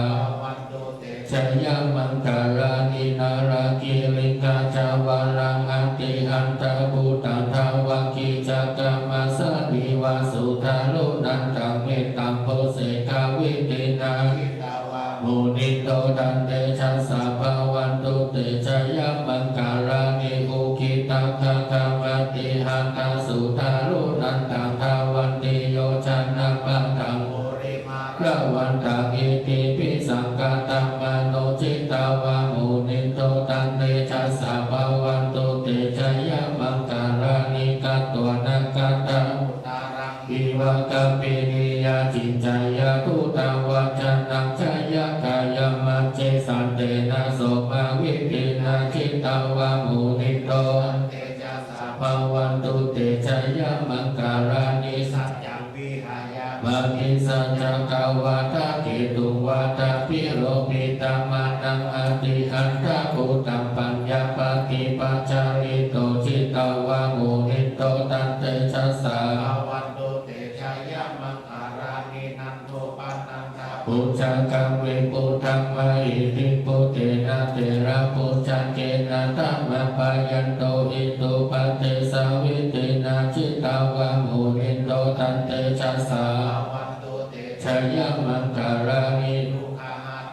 bhavatu te jayamaṅgalāni. Nāḷāgiriṃ gajavaraṃ atimattabhūtaṃ dāvaggicakkamasanīva sudāruṇantaṃ mettambusekavidhinā jitavā munindo tantejasā bhavatu te jayamaṅgalāni. Ukkhittakhaggamatihatthasudāruṇantaṃ dhāvantiyojanapathaṅgulimālavantaṃ iddhībhisaṅkhatamano jitavā munindo tantejasā bhavatu te jayamaṅgalāni. Katvāna kaṭṭhamudaraṃ iva gabbhinīyā ciñcāya duṭṭhavacanaṃ janakāyamajjhe santena somavidhinā jitavā munindo tantejasā bhavatu te jayamaṅgalāni. Saccaṃ vihāya matisaccakavādaketuṃ vādābhiropitamanaṃ atiandhabhūtaṃ paññāpadīpajalito jitavā munindo tantejasā bhavatu te jayamaṅgalāni. Nandopanandabhujagaṃ vibudhaṃ mahiddhiṃ puttena therabhujagena damāpayanto iddhūpadesavidhinā jitavā munindo tantejasā bhavatu te jayamaṅgalāni.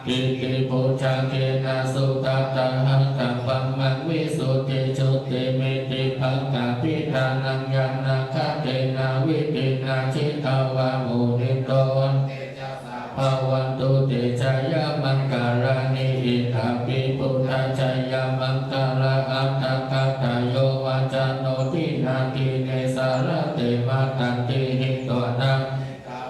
Duggāhadiṭṭhibhujagena sudaṭṭhahatthaṃ brahmaṃ visuddhijutimiddhibakābhidhānaṃ ñāṇāgadena vidhinā jitavā munindo tantejasā bhavatu te jayamaṅgalāni. Idampi buddhajayamaṅgalaaṭṭhagāthā. Yo vācano dinadine sarate matandī hitvāna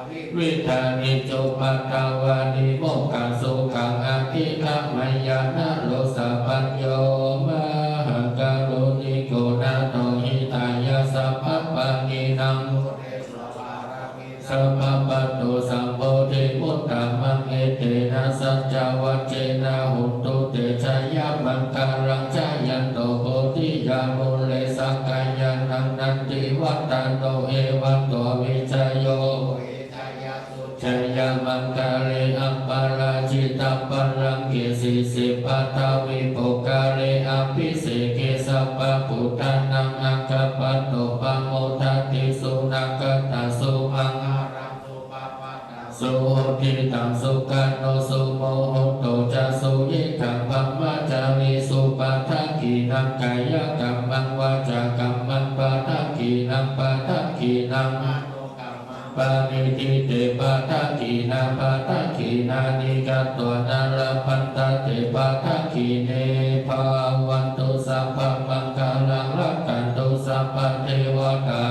vividhāni cupaddavāni mokkhaṃ sukhaṃ adhigameyya naro sapañño. Mahākāruṇiko nātho hitāya sabbapāṇinaṃ sabbapattosambodhimuttamaṃ. Etena saccavajjena hotu te jayamaṅgalaṃ. Jayanto bodhiyā mūle sakyānaṃ nandivaḍḍhano evaṃ tvaṃ vijayo jayamaṅgale aparājitapallaṅke sīse paṭhavipokkhare abhiseke sabbabuddhānaṃ aggappatto pamodati. Sunakkhattaṃ sumaṅgalaṃ supabhātaṃ suhuṭṭhitaṃ sukhaṇo sumuhutto ca suyiṭṭhaṃ brahmacārisu padakkhiṇaṃ kāyakammaṃ vācākammaṃ padakkhiṇaṃ padakkhiṇaṃ paṇidhī te padakkhiṇā padakkhiṇāni katvāna labhantatthe padakkhiṇe. Bhavatu sabbamaṅgalaṃ rakkhantu sabbadevatā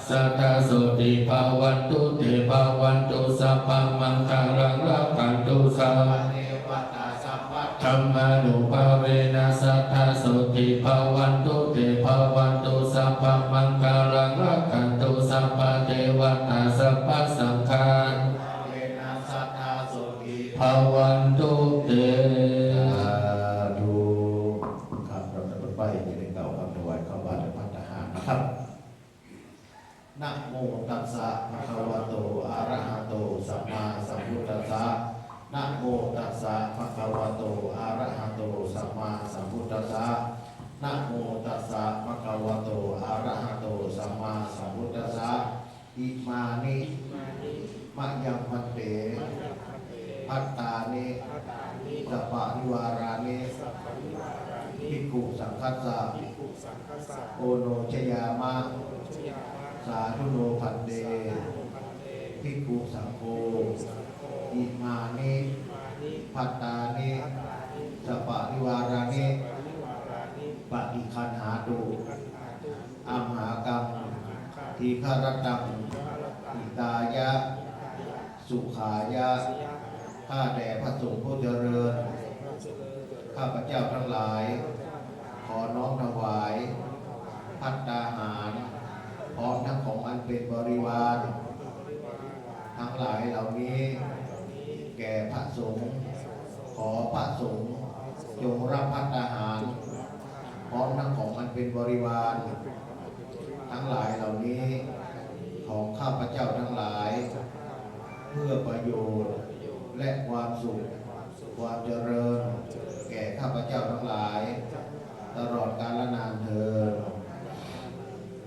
sadā sotthī bhavantu te. Bhavatu sabbamaṅgalaṃ rakkhantu sabbadevatā sabbadhammānubhāvena sadā sotthī bhavantu te. Bhavatu sabbamaṅgalaṃ rakkhantu sabbadevatā sabbasaṅghānubhāvena sadā sotthī bhavantu te. สาธุ ครับ ลำดับต่อไปจะได้กล่าวคำถวายข้าวบาตรและภัตตาหารนะครับ Namo tassa bhagavato arahato sammāsambuddhassa. Namo tassa bhagavato arahato sammāsambuddhassa. Namo tassa bhagavato arahato sammāsambuddhassa. Imāni mayaṃ bhante bhattāni saparivārāni bhikkhusaṅghassa oṇojayāma. Sādhu no bhante bhikkhusaṅgho imāni bhattāni saparivārāni paṭiggaṇhātu amhākaṃ dīgharattaṃ hitāya sukhāya. ข้าแต่พระสงฆ์ผู้เจริญ ข้าพเจ้าทั้งหลาย ขอน้อมถวายภัตตาหาร พร้อมทั้งของอันเป็นบริวาร ทั้งหลายเหล่านี้ แก่พระสงฆ์ ขอพระสงฆ์จงรับภัตตาหาร พร้อมทั้งของอันเป็นบริวาร ทั้งหลายเหล่านี้ ของข้าพเจ้าทั้งหลาย เพื่อประโยชน์และความสุข ความเจริญ แก่ข้าพเจ้าทั้งหลาย ตลอดกาลนานเทอญ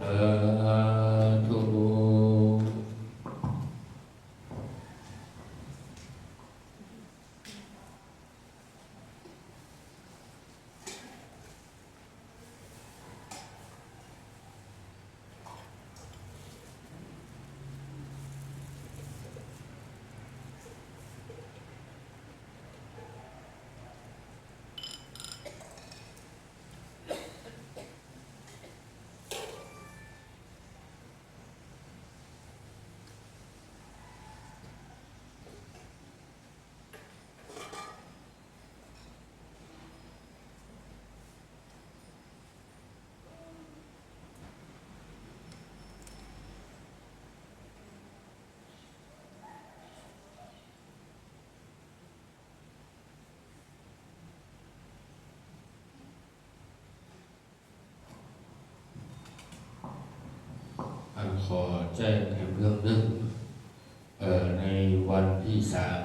สาธุ อันขอแจ้งแถมเรื่องหนึ่ง เอ่อ ในวันที่สาม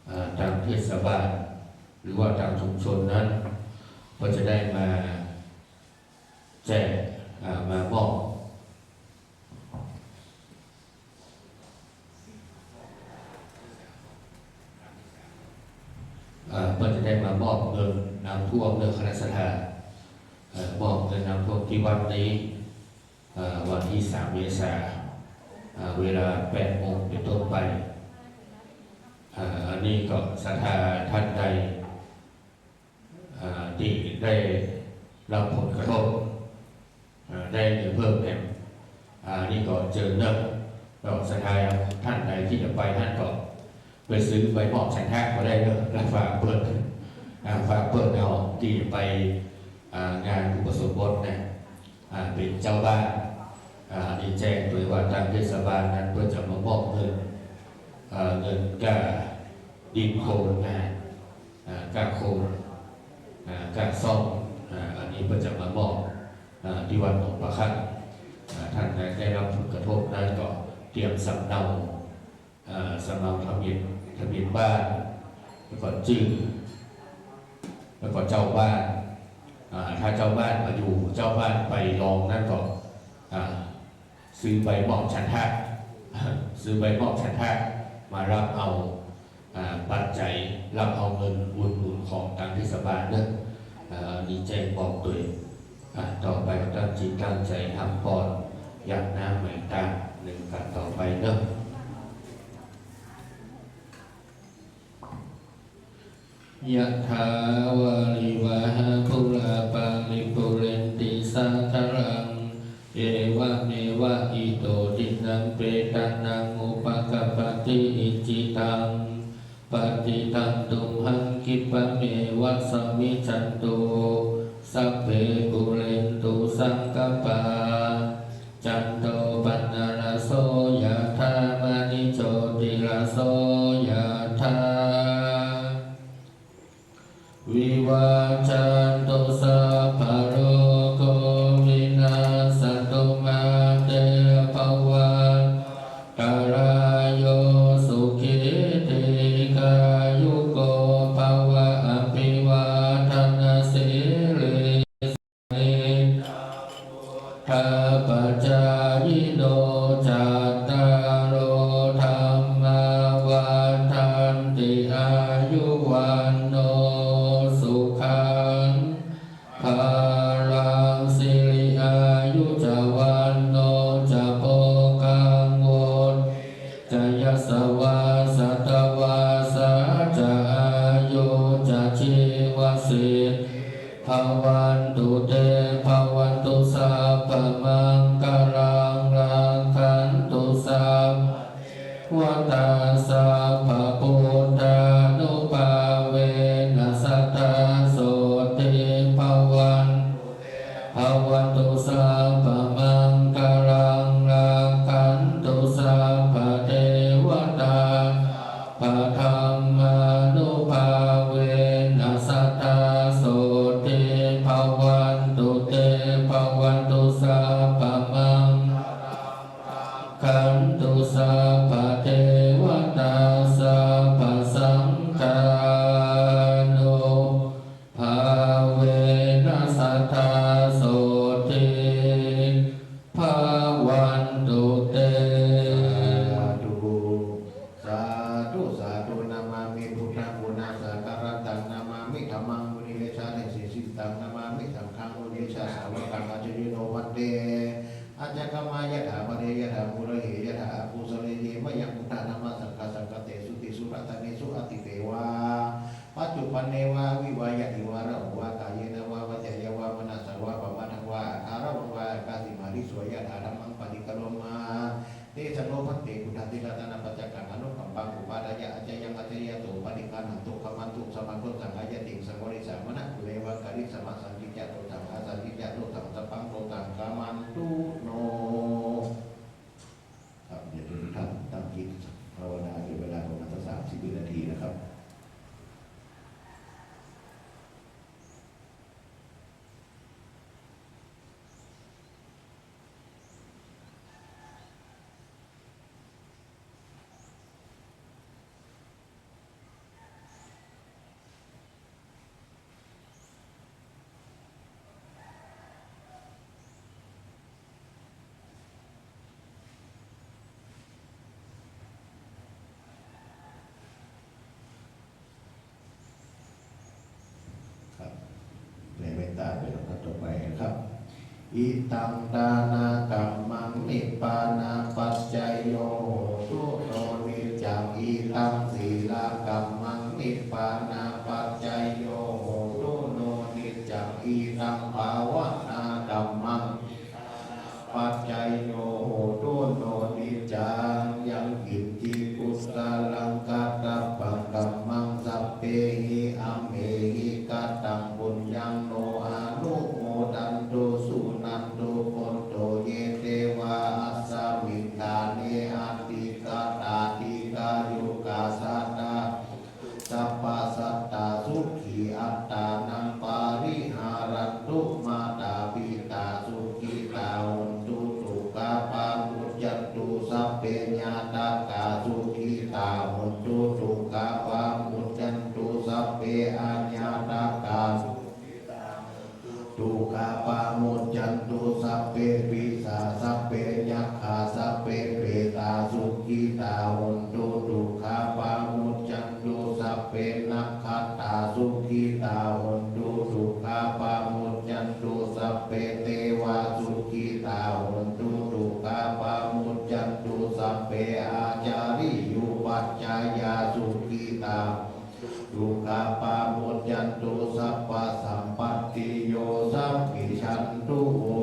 อ่า ทางเทศบาล หรือว่าทางชุมชนนั้น ก็จะได้มาแจก อ่า มามอบ เปิ้นจะได้มามอบเงินน้ำท่วมเน่อ คณะศรัทธา เอ่อ มอบเงินน้ำท่วมตี้วัดนี้ เอ่อ วันตี้สามเมษา เอ่อ เวลาแปดโมงเป๋นต้นไป เอ่อ อันนี้ก็ศรัทธาต้านใด เอ่อ ตี้ได้ฮับผลกระทบ เอ่อ ได้เงินเพิ่มแหม อ่า นี่ก็เจิญเน่อ แล้วศรัทธาต้านใดตี้จะไป ต้านก็ไปซื้อใบมอบฉันทะก็ได้เน่อ แล้วฝากเปิ้น อ่า ฝากเปิ้นเอาตี้ไป อ่า งานอุปสมบทนะ อ่า เป๋นเจ้าบ้าน อ่า นี่แจ้งโดยว่าตางเทศบาลนั้นเปิ้นจะมามอบเงิน เอ่อ เงินก้าดินโคลนนะ อ่า ก้าโคลน อ่า ก้าซ่อม อ่า อันนี้เปิ้นจะมามอบ อ่า ตี้วัดหนองปลาคั่ง อ่า ต้านใดได้ฮับผลกระทบนั้นก็เตรียมสำเนา เอ่อ สำเนาทะเบียน ทะเบียนบ้าน แล้วก็จื้อ แล้วก็เจ้าบ้าน อ่า ถ้าเจ้าบ้านบ่อยู่ เจ้าบ้านไปลองนั้นก็ อ่า ซื้อใบมอบฉันทะ ซื้อใบมอบฉันทะมาฮับเอา อ่า ปัจจัย ฮับเอาเงินอุดหนุนของตางเทศบาลเน่อ อ่า นี่แจ้งบอกตวย อ่า ต่อไปตั้งจิตตั้งใจ๋ฮับปอน หยาดน้ำไหมตา นึ่งกั๋นต่อไปเน่อ ยะถาวาริวะหาปูราปาริปูเรนติสาคารัง เอวะเมวะอิโตทินนังเปตานังอุปะกัปปะติ อิจฉิตัง ปัตถิตัง ตุมหัง คิปปะเมวะสะมิชฌันตุ สัพเพ ปูเรนตุ สังกัปปา จันโท ปันนะระโส ยะถา มะณิ โชติระโส ยะถา วิวัชชันตุ สัพพะโรโค วินัสสะตุ มา เต ภะวัต อันตะราโย สุขี ทีฆายุโก ภะวะ อะภิวาทะนะสีลิสสะ นิจจัง วุฑฒาปะจายิโน จัตตาโร ธัมมา วัฑฒันติ อายุ วัณโณ สุขัง พะลัง สิริอายุจะ วัณโณจะ โภคัง วุฒิ จะ ยะสะวา สัตตะวาสาจะ อายุจะ จีวะสิทธิ ภะวันตุ เต ภะวันตุ สัพพะมังคะลัง รักขันตุ สัพพะ เทวะตา สัพพะพุทธานุภาเวนะ สะทา โสตถี ภะวันตุ เต ภะวันตุ สัพพะมังคะลัง รักขันตุ สัพพะเทวะตา สัพพะธัมมานุภาเวนะ สะทา โสตถี ภะวันตุ เต ภะวันตุ สัพพะมังคะลัง รักขันตุ สัพพะเทวะตา สัพพะ Idaṃ dānakammaṃ nibbānapaccayo hotu no niccaṃ. Idaṃ sīlakammaṃ nibbānapaccayo hotu no niccaṃ. Idaṃ bhāvanākammaṃ paccayo hotu no niccaṃ. Yaṃ kiñci kusalaṃ katabbaṃ kammaṃ sabbehi amhehi kataṃ puññaṃ no anumodantu suṇantu bhonto ye devā asmiṃ ṭhāne adhigatā dīghāyukā sadā sabbasattā sukhī attānaṃ pariharantu. Mātā pitā sukhitā hontu dukkhā pamuccantu sabbe ñātakā sukhitā hontu dukkhā pamuccantu sabbe aññātakā dukkhā pamuccantu sabbe pisā sabbe yakkhā sabbe petā sukhitā hontu dukkhā pamuccantu sabbe nakkhattā sukhitā hontu dukkhā pamuccantu sabbe devā sukhitā hontu dukkhā pamuccantu sabbe ācariyupajjhāyā sukhitā dukkhā pamuccantu sabbasampattiyo samijjhantu vo.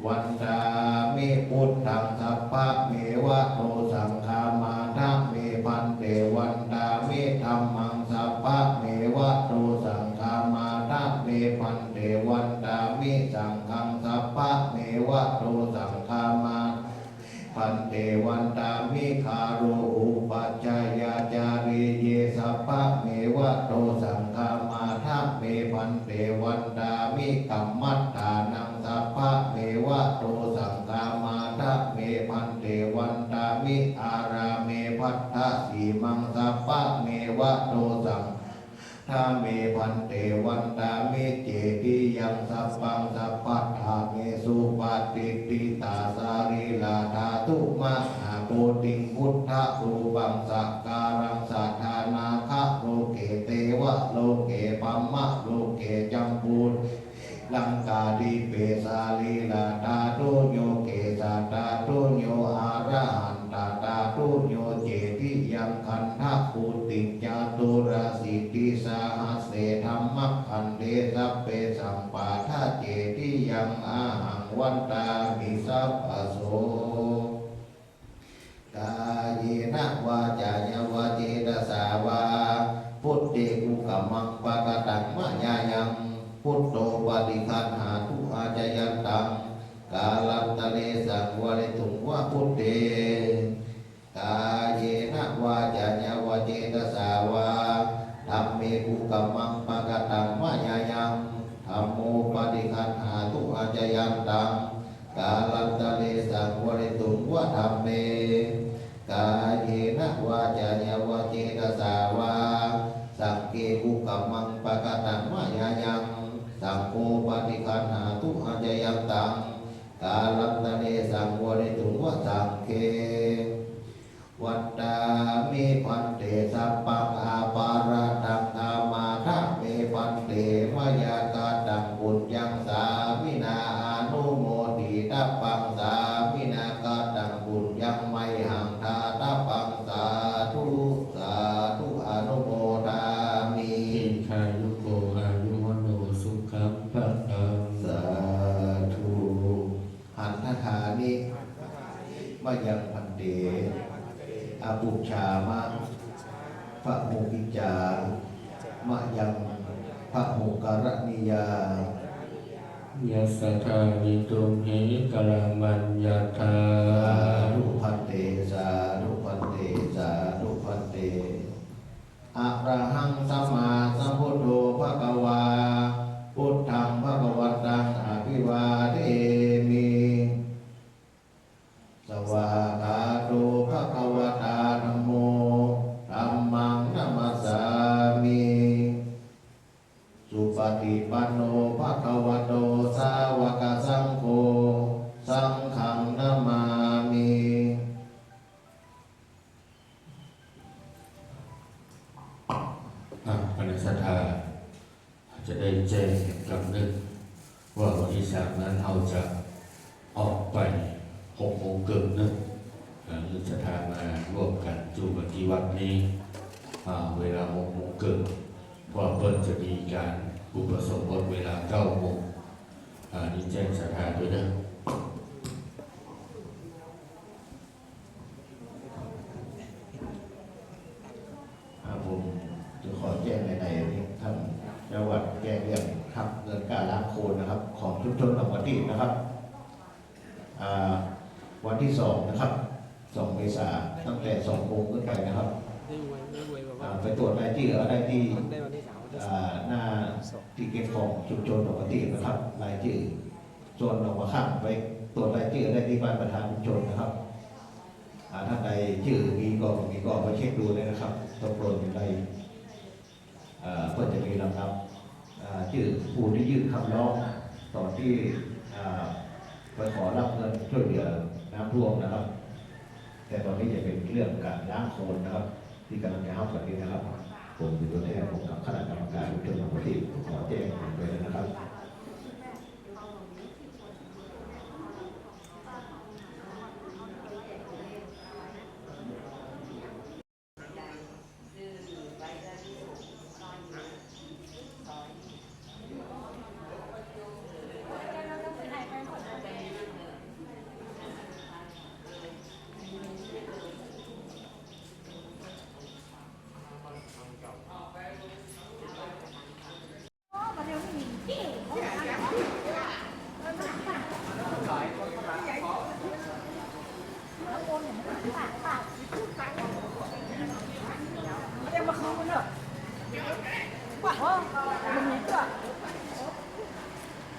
Vandāmi buddhaṃ sabbameva dosaṃ khamātha me bhante. Vandāmi dhammaṃ sabbameva dosaṃ khamātha me bhante. Vandāmi saṅghaṃ sabbameva dosaṃ khamātha bhante. Vandāmi gārūpajjhāyācariye sabbameva dosaṃ khamātha me bhante. Vandāmi kammaṭṭhānaṃ sabbameva dosaṃ khamātha me bhante. Vandāmi ārāme bhaddasīmaṃ sabbameva dosaṃ khamātha me bhante. Vandāmi cetiyaṃ sabbaṃ sabbaṭṭhā me supatiṭṭhitā sarīradhātu mahābodhiṃ buddharūpaṃ sakāraṃ sadā nāgaloke devaloke brahmaloke jambū laṅkādīpe sarīradhātuyo kesathātuyo arahantathātuyo cetiyaṃ gandhabodhiṃ caturāsītisahasсе dhammakkhandhe sabbesaṃ paṭṭhacetiyaṃ ahaṃ vandāmi sabbaso. Kāyena vācāya va cetasā vā, buddhe kukammaṃ pakataṃ mayā yaṃ, buddho paṭiggaṇhatu accayantaṃ, kālantare saṃvarituṃ va buddhe. Kāyena vācāya va cetasā vā, dhamme kukammaṃ pakataṃ mayā yaṃ, dhammo paṭiggaṇhatu accayantaṃ, kālantare saṃvarituṃ va dhamme. Kāyena vācāya va cetasā vā, saṅghe kukammaṃ pakataṃ mayā yaṃ, saṅgho paṭiggaṇhatu accayantaṃ, kālantare saṃvarituṃ va saṅghe. Vandāmi bhante sabbaṃ aparādhaṃ khamātha me bhante, mayā kataṃ puññaṃ sāminā anumoditabbaṃ, sāminā kataṃ puññaṃ mayhaṃ dātabbaṃ, sādhu sādhu anumodāmi. Dīghāyuko āyu vaṇṇo sukhaṃ balaṃ. Sādhu. Haṇḍaṭṭhāni mayaṃ bhante apujjhāma bahubhijjhā mayaṃ bahukaraṇīyā. Yassadā nitumhi karamaṇṇathā. Sādhu bhante, sādhu bhante, sādhu bhante. Arahaṃ sammāsambuddho bhagavā, buddhaṃ bhagavantaṃ abhivādemi. Svākkhāto bhagavatā dhammo, dhammaṃ namassāmi. Supaṭipanno bhagavato sāvakasaṅgho, saṅghaṃ namāmi. อ่ะ คณะศรัทธา จะได้แจ้งกำหนึ่งว่าวันที่ จากนั้นเฮาจะออกไปหกโมงเกิ่งเนาะ อ่า หื้อศรัทธามาร่วมกั๋นจู๋กั๋นตี้วัดนี้ อ่า เวลาหกโมงเกิ่ง เพราะเปิ้นจะมีก๋านอุปสมบทเวลาเก้าโมง อ่า นี่แจ้งศรัทธาด้วยเนาะ อ่า ผมจะขอแจ้งใน ในนี้ ท่านเจ้าวัดแจ้งเรื่องหักเงินก้าล้างโคนนะครับ ของชุมชนหนองกระตีบนะครับ อ่า วันตี้สองนะครับ สองเมษา ตั้งแต่สองโมงขึ้นไปนะครับ อ่า ไปตรวจรายจื้อเอาได้ตี้ อ่า หน้าตี้เก็บของชุมชนหนองกระตีบนะครับ รายจื้อ ส่วนหนองปลาข้างไปตรวจรายจื้อได้ตี้บ้านประธานชุมชนนะครับ อ่า ท่านใดจื้อมีก็ มีก็ไปเช็คดูได้นะครับ ตกหล่นอยู่ใน เอ่อ เปิ้นจะมีลำดับ เอ่อ จื้อผู้ตี้ยื่นคำร้องต๋อนตี้ เอ่อ ไปขอฮับเงินจ้วยเหลือน้ำท่วมนะครับ แต่ต๋อนนี้จะเป๋นเรื่องก๋านล้างโคนนะครับ ตี้ก่ำลังจะฮับกั๋นนี้นะครับ ผมเป๋นตั๋วแทนของคณะกรรมการชุมชนหนองกระตีบ ผมขอแจ้งด้วยนะครับ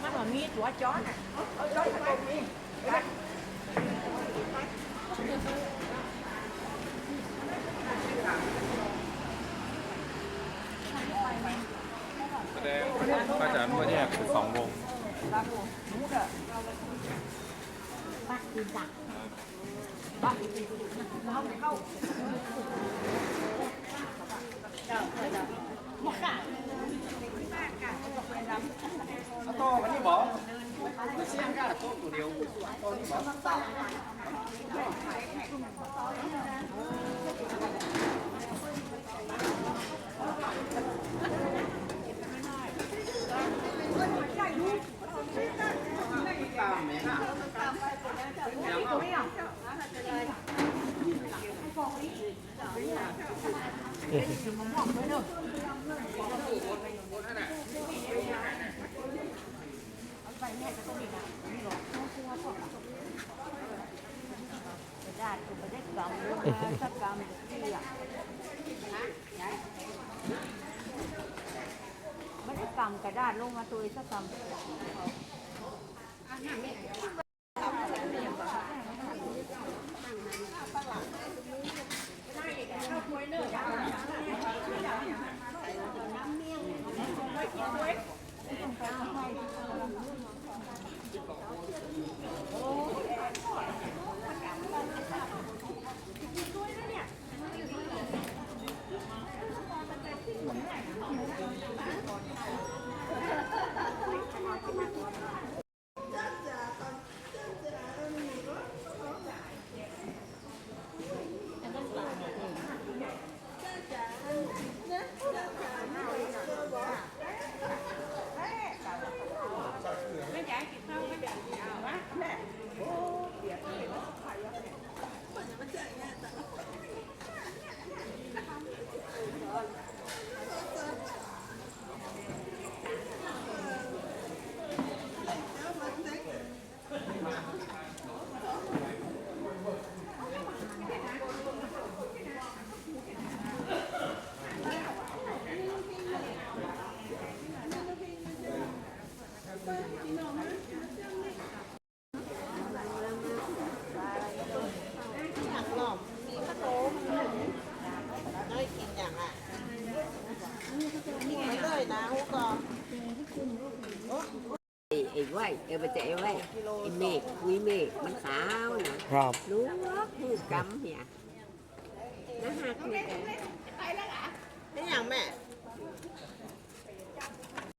มันบ่มีตั๋วจ๊อนน่ะ เอาจ๊อนมาตรงนี้ แสดงพระอาจารย์ว่าแยกเป๋นสองวง เอาต่อกั๋นนี่บ่ ไม่ใช่ก้าโต๊ะตั๋วเดียว ต่อนี่บ่ กระดาษก็บ่ได้กำลงมาสักกำเตื้อ บ่ได้กำกระดาษลงมาตวยสักกำไอ้ ไอ้ไว้ เออ บ่ใจ้ไอ้ไว้ ไอ้เมฆ อุ๊ย เมฆ มันขาวน่ะ ครับ ลูก ลูกกำเหีย น่าฮักนี่ ไปแล้วเหรอ เป็นหยังแม่